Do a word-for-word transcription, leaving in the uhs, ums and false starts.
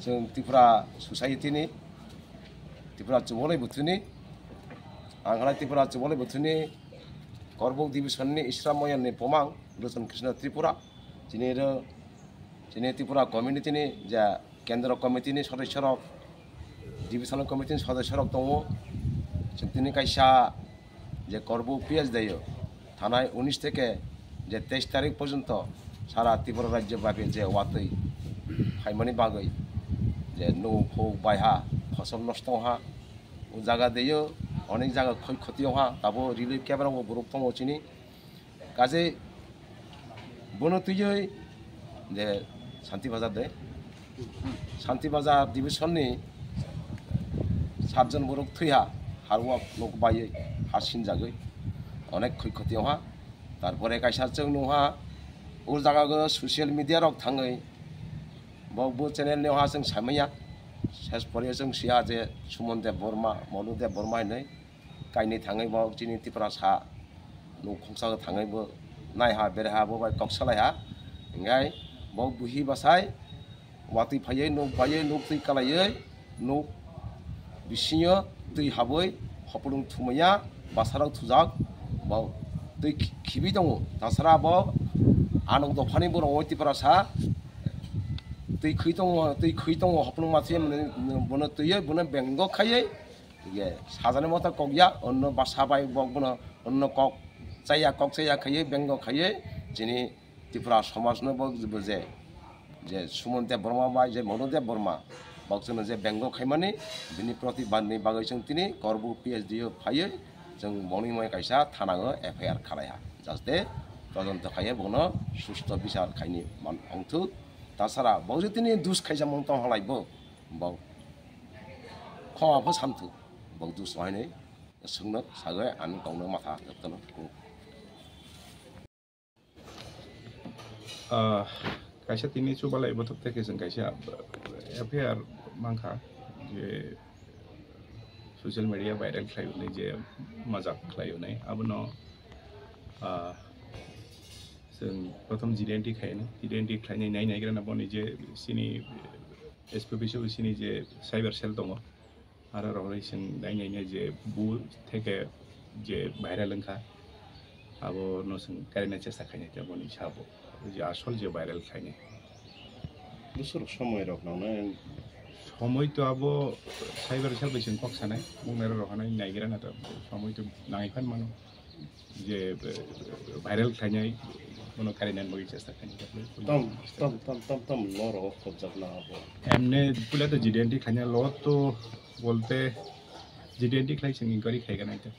Chwng Tripura society ni, Tripura Chubolai Buthuni, ang khlai Tripura Chubolai Buthuni Korbuk division ni Isra Moyol ni Pomang, Lochon Krishna Tripura, chini ro, chini Tripura community ni ja kendro committee ni sodosyo rok, division committee ni sodosyo rok tongo. Chwng tini kaisa je Korbuk P S D o thanai unis theke je teis tarik porjonto sara Tripura rajyo bapi je watwi phaimani bagwi je nuk phuk baiha, phosol nosto wngha, o jaga deyo onek jaga khoi khoti wngha, tabo relief camp rok bo borok tongo chini. Kaje bono twiwi je Santi Bazar de, Santi Bazar division ni satjon borok thwiha, harwak nuk baiwi, ha sinjagwi, onek khoi khoti wngha. Tarpore kaisa chwng nungha, o jaga o social media rok thangwi, bo, bo channel ni wngha chwng saimanya, ses pore chwng siya je Suman Deb Borma, Monu Deb Borma hinwi, kainwi thangwi bo chini Tiprasa nuk khungsa thangwi bo naiha beraiha bo bai kok salaiha, hinkhai bo buhi bwsai watwi phaiwi nuk baiwi nuk twi kalaiwi nuk bisingo twi habwi hopulung thumaya bwsarok thujak bo twi khibi tongo. Tasara bo anuk dophani borok oi Tiprasa twi khwi tongo, twi khwi tongo hopulung matwi bono twiwi bono bengo khaiwi. Ye, sajani motha kok ya, onno basa bai bok bono, onno kok chaya, kok chaya khaiwi, bengo khaiwi, chini Tripura somaj no bo, bo je, je Suman Deb Borma bai, je Monu Deb Borma, bok chwngno je bengo khaimani, bini protibad ni bagwi chwng tini Korbuk P S D o phaiwi, chwng boni moi kaisa thana o F I R khalaiha. Jaste todonto khaiwi bono susto bichar khaini man ongthuk. Tasara bo je tini dus khaijak mung tong halai bo, bo Khoma pho samthu, bo dus wainwi swngno sagwi ani kokno matha jotono. Ah, kaisa tini chubalai bothop tei khe chwng kaisa F I R mankha je social media viral khlai hwnwi je majak khlai hwnwi abono, ah, chwng prothom G D N T khaino, G D N T khlainai nai naigra na boni je chini S P office o chini je cyber cell tongo, aro rok bai chwng nai nai nai je bu theke je viral wngkha, abo no chwng karina chesta khainai tei boni sabo je asol je viral khlainai. Bwswk somoi rok nangnai. Somoi to abo cyber cell bai chwng kok sanai, mung nai rok hanai naigra na to somoi to nangwi phan mano. Je, eh, viral khlainai, bono karinani bagwi chesta khlainai. Tam, tam, tam, tam, tam loro khobjakna abo. Emne pula to G D N T khlainai lo to bolte G D N T khlai chwng inquiry khaigana ita.